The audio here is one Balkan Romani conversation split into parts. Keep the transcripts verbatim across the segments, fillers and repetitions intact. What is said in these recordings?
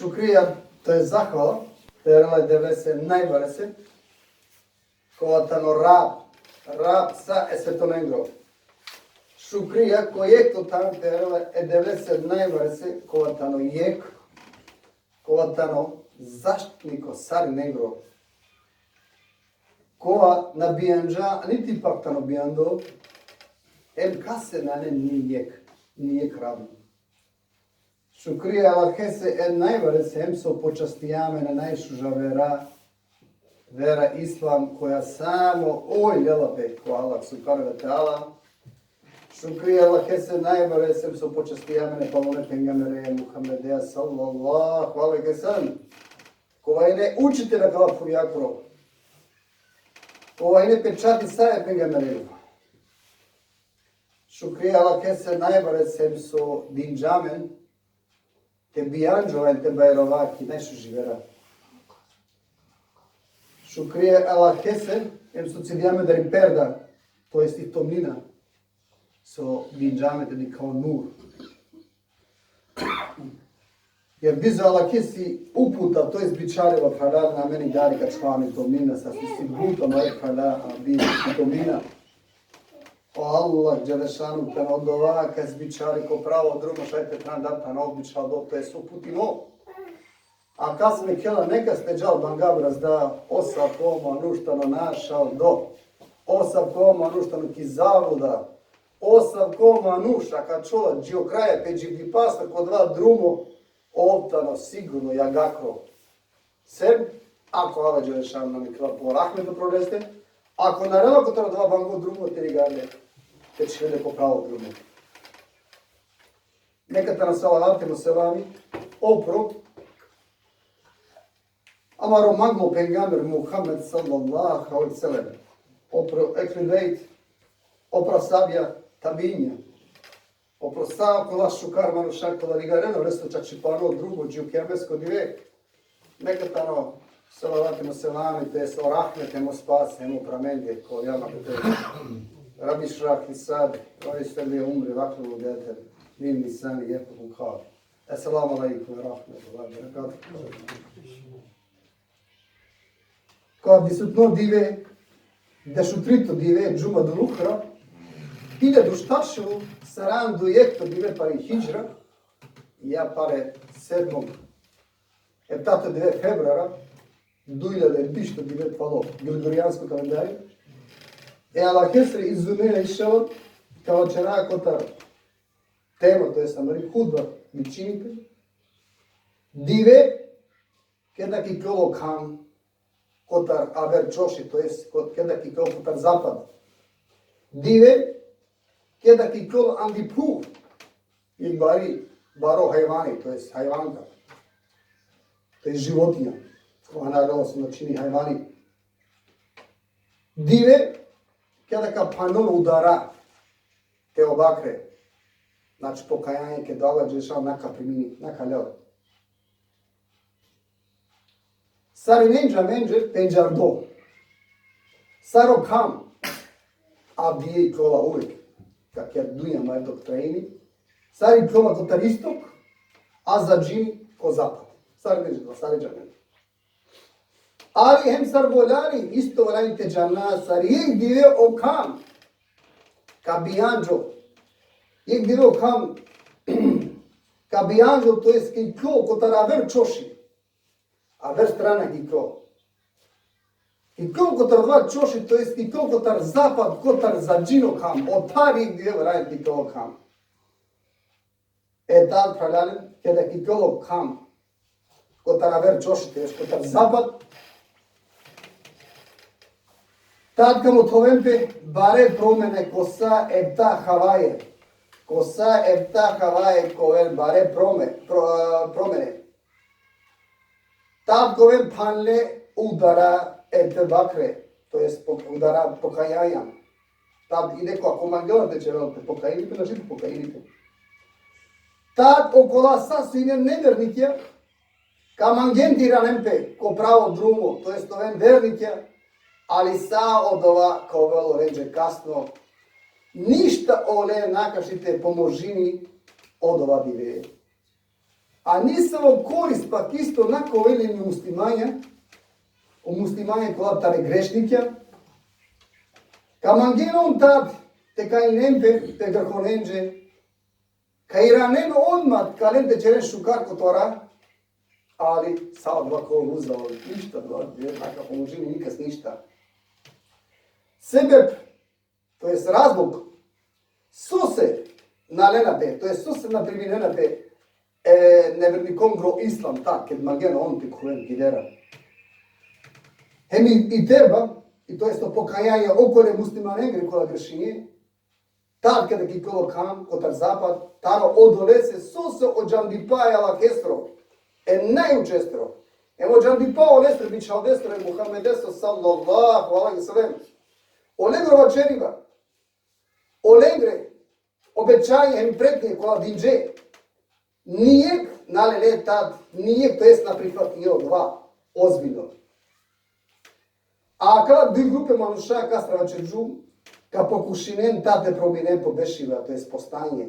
Šukrija, to je zahvala, perela e Devlese najbarese, kova tano Rab, Rab sa e svetonengro. Šukrija ko jekh to than perela e Devlese najbarese, kova tano jekh, kova tano zaštitniko sarinengro. Kova na bijanđa, niti pak tano bijando, em kase nane ni jekh, ni jekh ravno. Šukrija e Allahese e najbarese, em so počastija amen e najšuža vera, vera Islam, koja samo oj lela pe ko Allah subhanehu ve teala. Šukrija e Allahese e najbarese, em so počastija amen e palone pejgambereja Muhammedea sallallahu alejhi ve sellem, kova ine učitelj akala phuvjakoro, kova ine pečati sa e pejgamberengo. Šukrija e Allahese e najbarese, em so dinđa amen te bijanđova em te bajrova ki najšuži vera. Šukrija e Allahese, em so cidija amen tari perda, to jest i tomnina, so dinđa amen te dikha o nur. Jer bizo Allahesi uputa, to jest bičhaliba, phralalen, amen i dari ka ačhova amen i tomnina, sar so sigurno amare phrala, a, bizo i tomnina. O Allah dželešanuhu tano odova kas bičhali ko pravo drumo, šaj te than da tano bičhaldo, to jest uputimo. A kas mekhela nekas te džal banga brazda, osavko manuš tano našaldo, osavko manuš tano ki zabluda, osavko manuš, a ka ačhola dži o kraja pe dživdipasa ko dova drumo, ov tano sigurno jagakro. Sem ako Allah dželešanuhu na mekhela po rahmeto pro leste, ako na rela kotar dova bango drumo, te ligari le te čhivel le ko pravo drumo. Neka tano salavati hem selami opro amaro manglo pejgamber Muhammed sallallahu alejhi ve sellem, opro ehli bejt, opro ashabija, tabiinja, opro sa okola šukar manuša kola ligarena leso čačipano drumo dži o kijamesko dive. Neka tano salavati hem selami, to jest o rahmeti hem o spas hem opro amenge, ko jama kute. Rabbi šrah li sadri, ve jessir li emri, vahlul ukdeten min lisani jefkahu kavli. Esselamu alejkum ve rahmetullahi ve berekatuhu. Ko avdisutno dive, dešutrito dive, Džumadul Uhra, hiljadu štar šel saranda u jekhto dive pali hidžra, ja pale sedmog, eftato dive februara, duj hiljade bišto dive palo gregorijansko kalendari, e Allahesre izuneja inšallah, ka vaćera kotar tema, to jest amari hudba, vičini pe dive keda ka iklol o kham kotar aver čoši, to jest ko-, keda ka iklol kotar zapad. Dive keda ka iklol andi phuv i bari, baro hajvani, to jest hajvanka, to jest životinja, kova na rela so značini hajvani. Dive keda ka phanol udara te obakre, znači pokajanje, keda Allah dželešanuhu na ka primini, na ka lel. Sarinenđe amenđe pendžardo. Sar o kham, avdive iklola uvek, ka kja dunja ma dok trajini, sar iklola kotar istok, a zadžini ko zapad. Sarinenđe, sarinenđe amenđe. Ali hem sar valjani, isto valjani te džana, sar jekh dive o kham ka bijanđol. Jekh dive o kham ka bijanđol, to jest ka iklol kotar aver čoši. Aver strana ka iklol. Ka iklol kotar dova čoši, to jest ka iklol kotar zapad, kotar zadžino kham. Otar jekh dive valjani te iklol o kham. E tad, phralalen, keda ka iklol o kham kotar aver čoši, to jest kotar zapad, tad ka mothoven pe bare promene, ko sa efta havaje. Ko sa efta havaje ka oven bare prome-, pro-, promene. Tad ka oven phanle udara e te bakre, to jest po-, udara pokajanja. Tad ine ko, ako mangela te čerel pe, pokajini pe, na dži pe, pokajini pe. Tad okola sa so ine nevernikja, ka mangen te iranen pe ko pravo drumo, to jest oven vernikja, ali sa odova ka ovel olenđe kasno, ništa ole na ka šaj te pomožini odova dive. A nisavo korist pak isto na ka ovel e muslimanja, o muslimanja kola tane grešnikja, ka mangen on tad te kajnen pe, pe grehonenđe, ka iranen on ma ka len te ćeren šukar kotora, ali sa odova ka ovel uzalud, ništa, odova, na ka pomožini nikas ništa. Sebep, to jest razlog, sose na lena pe, to jest sose na priminena pe, e, nevernikongro islam, ta, ked mangena on te khuven ki vera. Hem i, i tevba, i to jest o pokajanje okole muslimanengre kola grešinđe, tad keda ka iklol o kham kotar zapad, tano odolese sose o džandipa e Allahestro, e najučestro, hem o džandipa olestro bičhaldestro, e Muhammedestro sallallahu alejhi ve sellem. Olengro vaćeriba, olengre obećanje hem pretnje kola dinđe, nijek na lele tad, nijek, to jest na prihvatinđe odova ozbiljno. A akala duj grupe manuša, kastar vaćerđum, ka pokušinen tad te prominen po bešiba, to jest po stanje.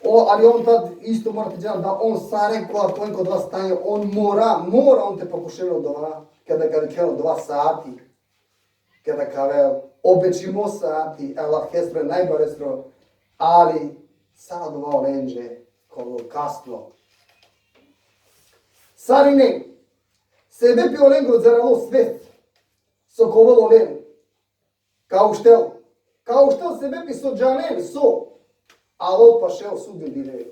O, ali on tad isto mora te džanel da on sare kola ka oven ko odova stanje, on mora, mora on te pokušinel odova, keda ka dikhen odova saati, keda ka avel o obećimo saati e Allahestro, e najbarestro, ali sa odova olenđe ka ovel kasno. Sarine, sebepi olengro đeralo svest, so ka ovel olen, ka uštel. Ka uštel sebepi so džanen so alo paše o sudnjo dive.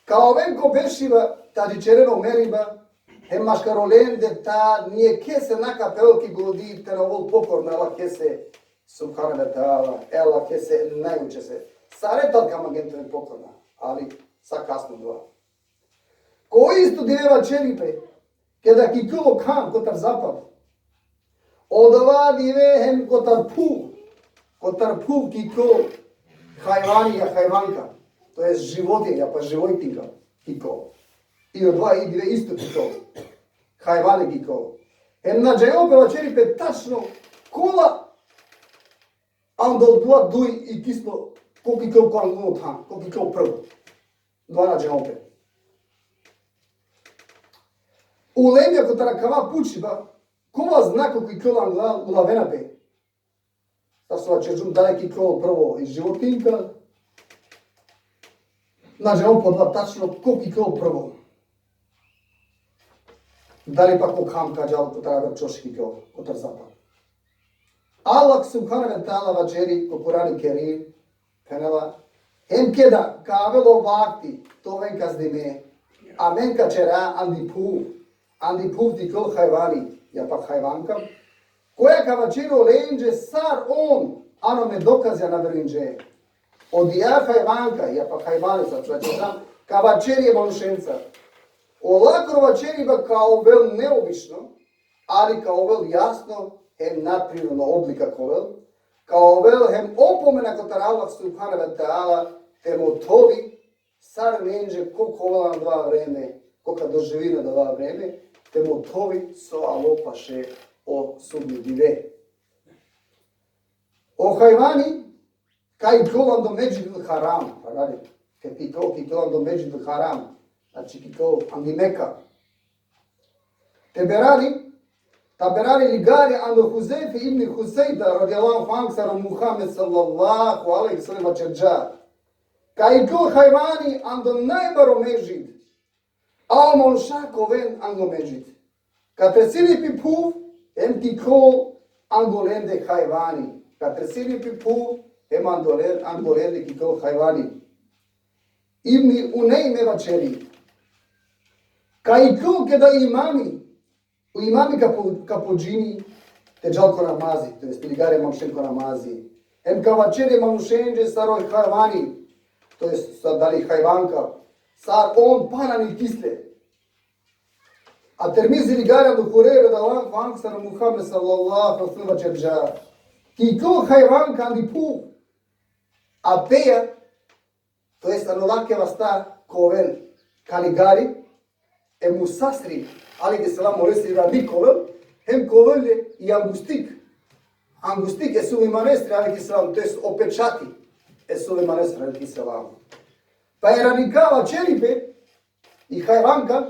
Ka oven ko bešiba te adžićeren o meriba, hem maškar olende tad nijekese na ka perel ki godi te na ovel pokorna Allahese subhanehu ve teala, e Allahese najučese. Sare tad ka mangen te oven pokorna, ali sa kasno odova. Ko isto dive vaćeri pe, keda ka iklol o kham kotar zapad, odova dive hem kotar phuv, kotar phuv ka iklol hajvani ja hajvanka, to jest životinja, ja pa životinka ka iklol. I odova i dive isto ka iklol. Hajvani ka iklol. Hem na džanđol pe, vaćeri pe, tačno kola ando odova duj ikislo, ko ka iklol ko angluno than, ko ka iklol prvo. Odova na džanđol pe. Ulemija kotar akava pučiba, kova zna ko ka iklol angla, ulavena pe. Sar so vaćerđum, dali ka iklol prvo i životinka, na džanđol pe odova tačno ko ka iklol prvo. Dali pa ko kham ka džal kotar aver čoški ko, kotar zapad. Allah subhanehu ve teala vaćeri ko Kurani Kerim, phenela, hem keda ka avel o vakti te oven kaznime, amen ka ćera andi phuv, andi phuv te iklol hajvani, ja pa hajvanka, koja ka vaćeri olenđe sar on ano me dokazja na verujinđe. Odija hajvanka, ja pa hajvani, sar so vaćerđum, ka vaćeri e manušenca. Olakro vaćeriba ka ovel neobično, ali ka ovel jasno, hem nadprirodno oblika ka ovel, ka ovel hem opomena kotar Allah subhanehu ve teala, te mothovi sarinenđe ko ka ovel ano odova vreme, ko ka doživini odova vreme, te mothovi so alo paše o sudnjo dive. O hajvani ka iklol ando Mesdžidul Haram, pa dali, ka iklol, ka iklol ando Mesdžidul Haram, znači ka iklol andi Meka. Taberani, Taberani ligari ando Huzejfe ibn Husejda, radijallahu anhu, sar o Muhammed sallallahu alejhi ve sellem vaćerđa: Ka iklol hajvani ando najbaro mesdžid, a o manuša ka oven anglo mesdžid. Ka tresini pi phuv, hem ka iklol angolende hajvani. Ka tresini pi phuv, hem angolen-, angolende ka iklol hajvani. Ibni Unejme vaćeri: Ka iklol keda imami, o imami ka po-, ka pođini te džal ko namazi, to jest te ligari e manušen ko namazi. Hem ka vaćeri e manušenđe sar o hajvani, to jest sar dali hajvanka, sar on pana nikisle. A Tirmizi ligari ando Hurejre radijallahu anhu sar o Muhammed sallallahu alejhi ve sellem vaćerđa: Ka iklol hajvanka andi phuv, a peja, to jest ano lake vasta ka oven, ka ligari e Musasri alejhi selam, olesri radnik ka ovel, hem ka ovel le i angustik. Angustik e Sulejmanesri alejhi selam, to jest o pečati e Sulejmanesri alejhi selam. Pa e ranika vaćeri pe, i hajvanka,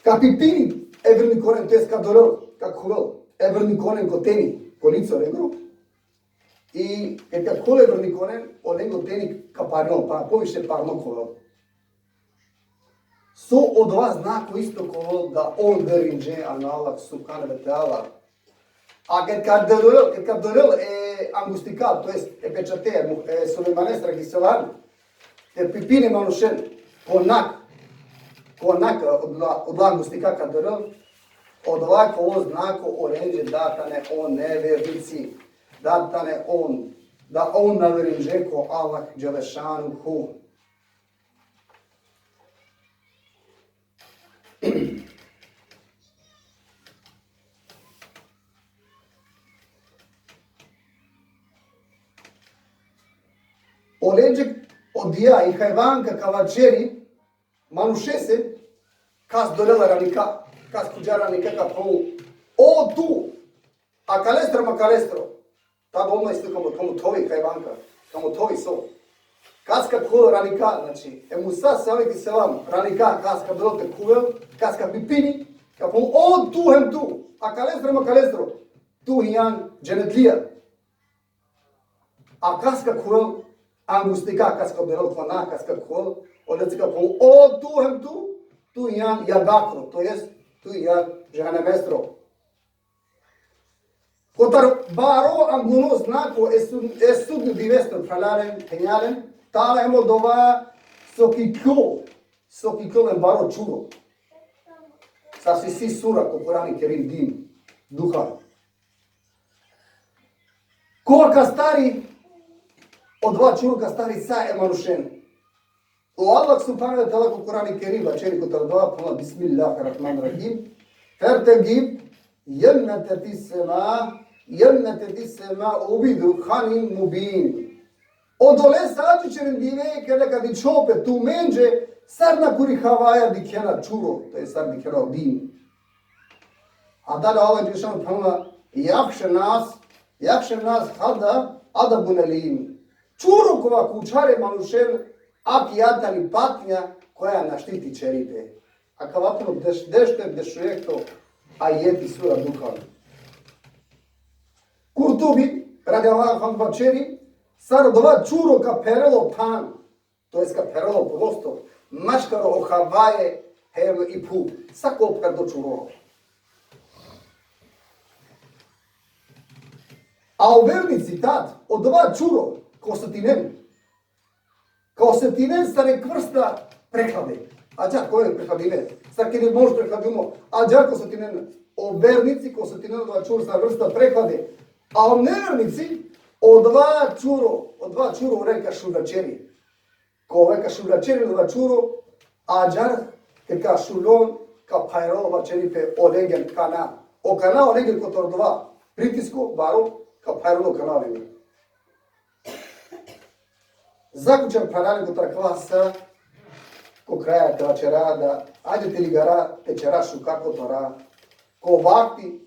ka pipini e vernikonen, to jest ka dolel, ka khuvel e vernikonen ko teni, ko lico lengro, i ked ka khuvel e vernikonen, o lengro teni ka parnel, pa poviše parno khuvel. So odova znako isto khuvel da on verinđe ano Allah subhanehu ve teala. A ked ka dolel, ked ka dolel e angustika, to jest e pečate, e Sulejmanestar alejhi selam, te pipini manušen, ko nak, ko nak, odola, odola angustika ka dolel, odova khuvel znako olenđe da tane on nevernici, da tane on, da on na verinđe ko Allah dželle šanuhu. Olenđe odija i hajvanka ka vaćeri manušese, kas dolela ranika, kas khuđa ranika, ka phuvel: O tu, akalestro, makalestro. Tad odma isto ka mo-, ka mothovi hajvanka, ka mothovi so. Kas ka khuvel ranika, znači, e Musa alejhi selam ranika, kas ka dolel te khuvel, kas ka pipini, ka phuvel: O tu hem tu, akalestro, makalestro, tu hijan dženetlija. A kas ka khuvel angustika, kas ka dolel ko nak, kas ka khuvel, olese ka phuvel: O tu hem tu, tu hijan jagakro, to jest tu hijan džehenemestro. Kotar baro anguno znako e su-, e sudnjo divestro, phralalen, phenjalen, tano hem odova so ka iklol, so ka iklol len baro čuro. Sar so isi sura ko Kurani Kerim, dim, duhan. Kova ka astari, odova čuro ka astari sa e manušen. O Allah subhanehu ve teala ko Kurani Kerim vaćeri kotar odova, phenela: Bismillahirrahmanirrahim. Fertekib, jemmeteti sema, jemmeteti sema ubi duhanin mubin. Odolese ađićeren dive keda ka dičhol pe tumenđe sar na kuri havaja dikhena čuro, to jest sar dikhena o dim. A dalje Allah dželle šanuhu phenela: Jagše nas, jagše nas hada azabun elim. Čuro kova ka učhari e manušen, akija tani patnja koja našti te ćeri pe. Akava tano deš-, dešto, dešujekhto ajeti sura Duhan. Kurtubi, radijallahu anhu, vaćeri, sar odova čuro ka pherel o than, to jest ka pherel o prostor, maškaro o havaja hem i phuv. Sa ka pherel o čuro. A o vernici tad, odova čuro ka osetinen. Ka osetinen sar jek vrsta prehlade. Ađahar kova prehladibe. Sar keda može prehladimo, ađahar ka osetinen. O vernici ka osetinen odova čuro sar vrsta prehlade. A o nevernici, odova čuro, odova čuro ure ka šuvljaćeri. Kova ka šuvljaćeri odova čuro, ađahar keda ka šuvljon, ka pharol, vaćeri pe, olengin kana. O kana olengin kotar odova pritisko baro, ka pharol o kana olengin. Zaključak, phralalen, kotar akava sa, ko kraja te vaćera da, ajde te ligara, te ćera šukar kotora, ko vakti,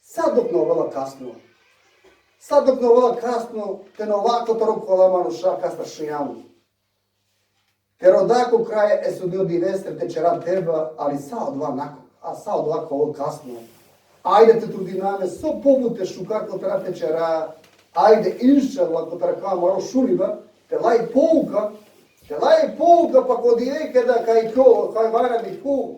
sa dok na ovela kasno. Sa dok na ovela kasno, te na ova kotar okola manuša kas te šunđan. Te roda ko kraja e sudnjo divestar te ćera tevba, ali sa odova nakon, a sa odova ka ovel kasno. Ajde te trudina amen so pobut te šukar kotora te ćera. Ajde, inšallah, kotar akava amaro šuniba, te la i pouka, te la i pouka, pa ko dive keda ka iklol o hajvana bi phuv,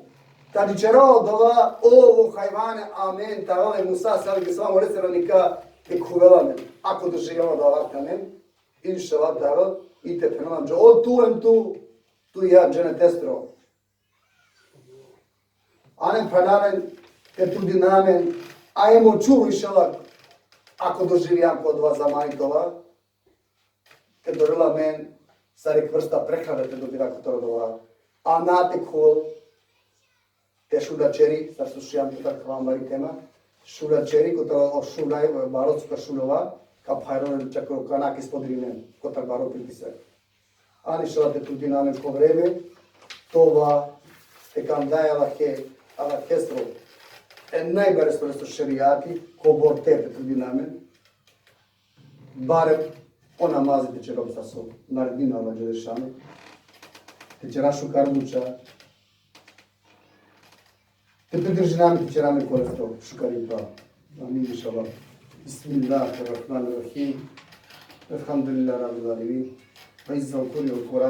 te ađićera odova, o hajvane, amen te avel e Musa alejhi selam, olese ranika te khuvel amen. Ako doživela odova vakti amen, inšallah te avel i te phenel amen: O tu hem tu, tu hijan dženetestro. Anen, phralalen, te trudina amen, a hem o čuro, inšallah, ako doživijam ko odova zamani te ova, te dolel amen sar jek vrsta prehrana te dobina kotar odova. A na te khuvel, te šuvljaćeri, sar so šunđam kotar akava amari tema, šuvljaćeri, kotar o šuvlaj, baro so ka šuvljova, ka pharol len čak o kana ka ispodrinen, kotar baro pritisak. Ani šala te trudina amen ko vreme, te ova, te kandaja e Allahe, Allahestro, e najbarestro šerijati, kobor te, te trudina amen. Barem o namazi te ćera so naredini Allah dželle šanuhu, te ćera šukar buća, te pridržina amen, te ćera amen korektno šukaripa. Amin, inšallah. Bismillahirrahmanirrahim. Elhamdulillahi rabbil alemin. Ve izzal kuri vel Kur'an.